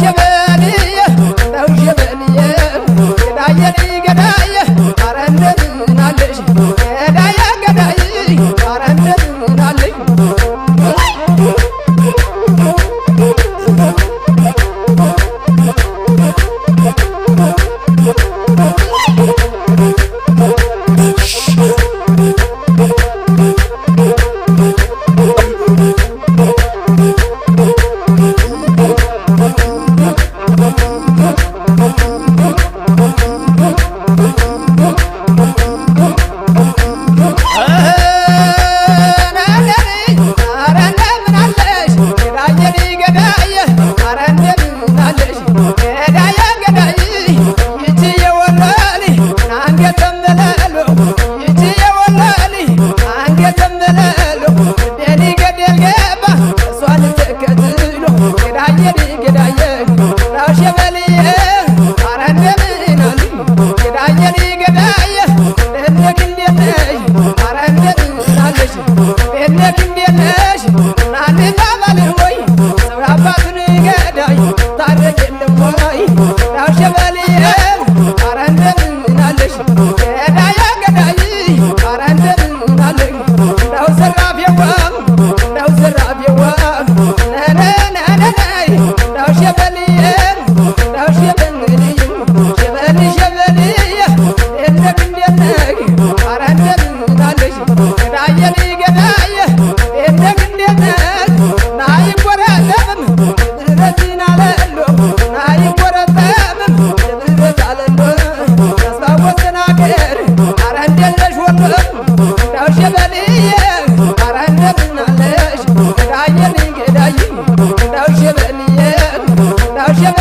ሸበልዬ እንዳው ሸበልዬ ገዳዬን ገዳዬ ኧረ እንደምን አለሽ ገዳዬ ገዳዬ ኧረ እንደምን አለሽ። ኧረ እንደምን አለሽ ገዳዬን ገዳዬ ኧረ እንደምን አለሽ ገዳዬ ገዳዬ ይቺ የወሎሊ አንገተ መለሎ ይቺ የወሎሊ አንገተ መለሎ ልቤን ገደል ገባ እሷን ተከትሎ ገዳዬን ገዳዬ እንዳው ሸበልዬ ኧረ እንደምን አለሽ ገዳዬን ገዳዬ እንዴት እንዴት ነሽ ኧረ እንደምን አለሽ እንዴት እንዴት ነሽ ናንባባል ወይ ሰው አባቱን ገዳይ ታረቅ የለም ወይ እንዳው ሸበልዬ ኧረ እንደምን አለሽ ገዳዬ ገዳይ ኧረ እንደምን አለሽ እንዳው ዘራፊዋ እንዳው ዘራፊዋ ነነነነነይ እንዳው ሸበልዬ እንዳው ሸበልዬ ሸበል ሸበልዬ እንዴት እንዴት ነህ ኧረ እንደምን አለሽ ገዳዬን ገዳዬ እንዴት እንዴት ነህ ናይቆረጠምም ብረትን አለሎ ናይቆረጠምም ብረት አለሎ ያስታወሰን አገር ኧረ እንዴት ነሽ ወሎ እንዳው ሸበልዬ ኧረ እንደምን አለሽ ገዳዬን ገዳዬ እንዳው ሸበልዬ እንዳው ሸበ